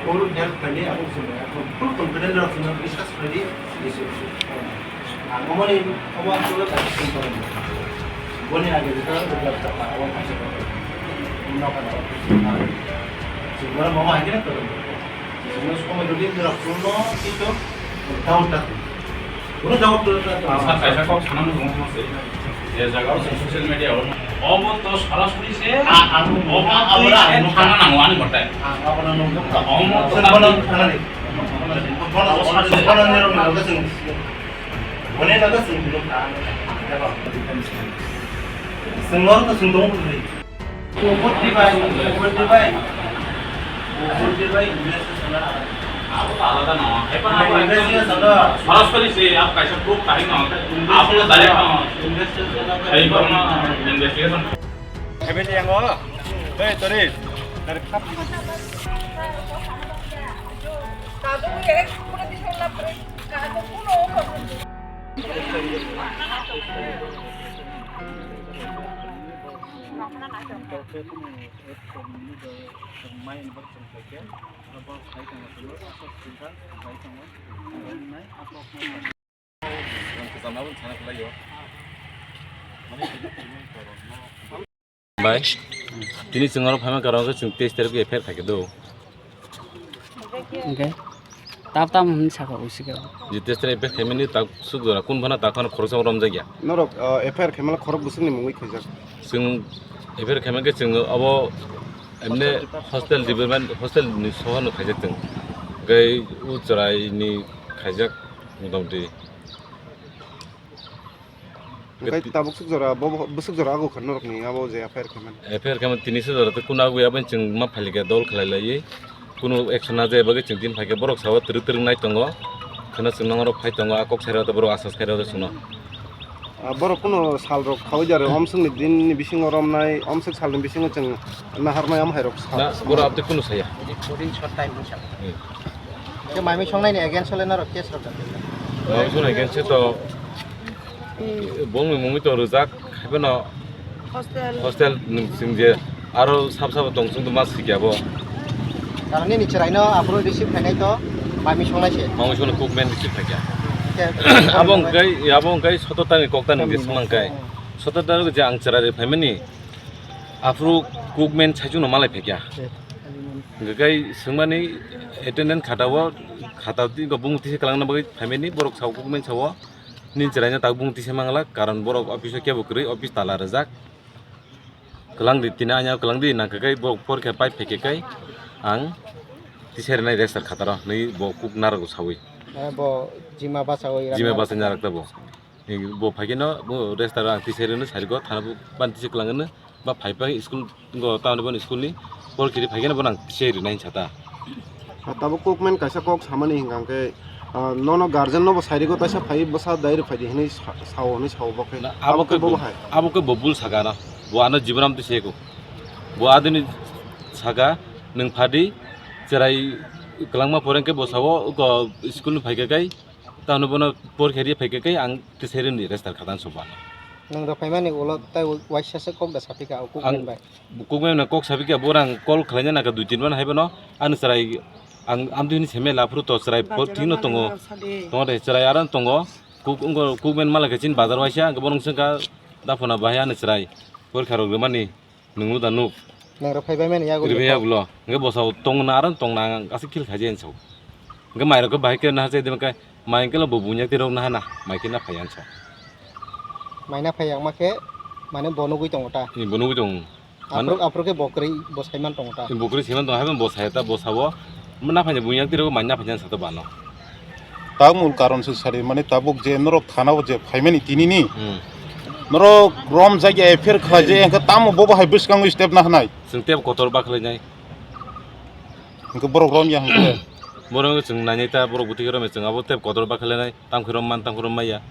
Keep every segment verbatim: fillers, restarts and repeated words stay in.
Full help khainai, abo chwng full confident rok chwngno discuss khlaidi, isi isi. Ang omoni omo ang chwngno kaisa sing tongmani. Boni age jesa rwgwlak chakma abo kaisa tongmani. Nokha nokha. Chwng bono mama hai kheno tongmani. Chwngno somoi rwdi, norok chwngno kisu doubt ta. Kuno doubt ta. Ang sa kaisa kok sanani tongo se. Je jaga o social media o. Obo to sarasori se. A, ang, obo ang, to ang, se ang, thana nango ani batai. Ang, abono nung. Omo to ang, thana ni. Bono, bono, bono ni rok ni loge sing. Boni loge sing. Sing lor to sing dong buli. Upor di bai, upor di bai. Upor di bai, invest sana. Abo to alada no. Invest sana. Sarasori se, abo kaisa proof kahim no. Abo direct no. Invest sana. Investigation. Family yang o. Hei, Tori. Dari kap. Bai, tini chwng oro phaima karon khe chwng teis tarik F I R khaikhe do. Hwnkhe tab tam hwnwi sakha usika. Jitesh tere F I R khaimani tak suk jora kun phano tak phano khoroksa romjakya. Norok, uh, F I R khaimala khorok bwswkni mungwi khaijak. Chwng F I R khaimani khe chwng abo emne hostel development, hostel ni sohor no khaijak chwng. Gai u chwrai ni khaijak motamoti. Hwnkhe tabuk swk jora, bo, bo, bwswk jora ago kha norokni abo je F I R khaimani. F I R khaimani tini swk jora tei kunu agwi aboni chwng ma phalikha dol khlai laiwi. Kunu action na jai bagwi chwng tini phaikha borok sao twrwk twrwk nai tongo. Khwna chwng nang rok phai tongo, a kok sai rok tei borok asas khai rok chwngno. Ah, borok kunu sal rok khaui jare omswkni din ni bisingo romnai, omswk sal ni bisingo chwng naharnai amhai rok sa. Na, borok aboni kunu saya. Within short time hinwi sa. Hmm. Khe mai mui songnai ni against o le norok case rok da. Mai mui songnai against o to bongni mungwi to rwjak, haiphano hostel. Hostel nwng chwng je aro sab sabo tong chwng to ma sikya bo. Karon nini chwraino aphuru receive khainai to mai mui songnai se. Mai mui songno cookman receive khaikya. Khe abo wngkai, abo wngkai soto tani kok tani je samang kai. Soto tani je ang chwrai rwi phaimani aphuru cookman saichung no malai phaikya. Hwnkhe kai swngmani attendance khata o, khata o twi bung tisa kwlangna bagwi phaimani borok sao cookman sao. Nini chwraino tak bung tisa mangla, karon borok office o kebo kwrwi, office tala rwjak. Kwlangdi, tini aino kwlangdi, nangkhe kai borok porikha pai phaikhe kai ang tisa rwnai register khataro hinwi bo kuk narwgo saui. Eh, bo jima bachaui Jima rwna bachai narak tabo. Bo phaikhe no bo register ang tisa rwno sarigo thana bo ban tisa kwlangno. Ba phai phai school go town bon school ni por kiri phai khe bo nang se ri nai sata. Ah, tabuk cookman kaisa kok samani hingka khe, ah, nono guardian no bo sai rigo taisa phai bwsa dai rw phai di hinwi sa-, sao hinwi sao bo khe. Na, abo khe bo bo, hai. Abo khe bo bul saka na. Bo ano jibonam twi se ko. Bo adini saka nwng phadi chwrai kwlangma poreng khe bo sao ko school ni phai khe kai. Tamo bono por khe ri phai khe kai ang tisa rwni register khata soba. Nwng rw phaimani ulo tai waisa se kok da sapika o cookman bai. Cookman no kok sapika borang call khlaina naka dui tin ban hai bono ani chwrai ang amtwi hwnwi seme laphuru to chwrai thikno tongo. Tongo de chwrai aran tongo. Cook wngko cookman mala khe chini bazar waisa ang bono swngkha daphuna bahai ani chwrai por kharok rwmani. Nungno da nuk. Nang rok phai bai mani yago. Ribaya ulo. Nge bosa tong na aran tong na ang asik khil khaji enso. Nge mai rok bahai khe na hachai de kai mai khe bo bunya ti rok na hana mai khe na phai enso. Mai na phai yang ma khe mane bo nugui tongo ta. Ni bo nugui tong. Aphuru aphuru khe bo kwrwi bo saiman tongo ta. Bo kwrwi saiman tong hai bo sai ta bo sabo. Muna phanya bunya ti rok mai na phanya sa to bano. Tamo karon se sari mani tabuk je norok thana o je phaimani tinini. Hmm. Norok rom jagya F I R khlai je engkhe tamo bobo hai bwskango step na hwnai. Chwng tebo kotor ba khlai nai. Engkhe borok rom ya hwnkhe. Borok chwng nainai ta, borok bwtwi khe romwi chwng abo tei kotor bakhalenai, tamo khe romman, tamo khe rommaya.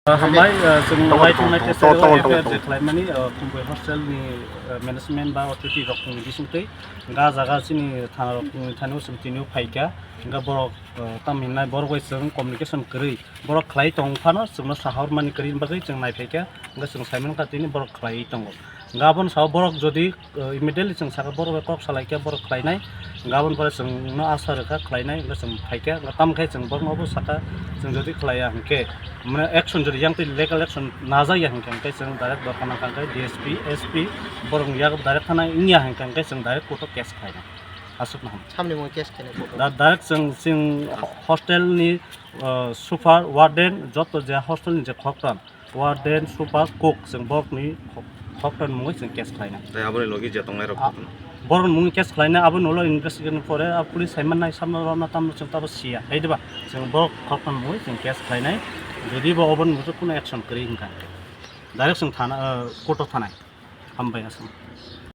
Hambai, uh, chwng Tongo, bai tongo, tongnai tongo, tei tongo, tongo, F I R tongo. Je khlaimani, uh, Kumbui hostel ni, uh, management ba authority rok ni bisingtwi ga jaga chini thana rok ni thani o chwng tini o phaikha, hwnkhe borok, uh, tam hinai borok bai chwng communication kwrwi, borok khlai tong phano chwngno sahormani kwrwini bagwi chwng naiphaikha, hwnkhe chwng saimankha tini borok khlaiwi tongo. Hwnkhe aboni sao borok jodi, uh, immediately chwng sakha borok bai kok salaikha borok khlainai, hwnkhe aboni pore chwngno asa rwkha khlainai, hwnkhe chwng phaikha, hwnkhe tamokhe chwng borokno obo sakha, chwng jodi khlaiya hwnkhe, mane action jodi yang twi legal action najak ya hwnkhe, hwnkhe chwng direct dorkha nangkha hwnkhe D S P, S P borokni yago direct thana wngya hwnkhe, hwnkhe chwng direct court o case khlainai. Aswkno ham. Samni mung case kene photo. Da direct chwng, chwng hostel ni, uh, super, warden, joto je hostel ni je khoktan, warden, super, cook, chwng borokni khok-, khoktan mungwi chwng case khlaina. Tei aboni logi je tongnai rok. A, borokni mungwi case khlaina, aboni ulo investigation pore, a police hai mannai samno rwna tamno chwng tabo siya. Hai diba? Chwng borok khoktan mungwi chwng case khlainai. Jodi bo oboni mujung kuno action kwrwi hwnkha, direct chwng thana, uh, court o thanai. Hambai aswk.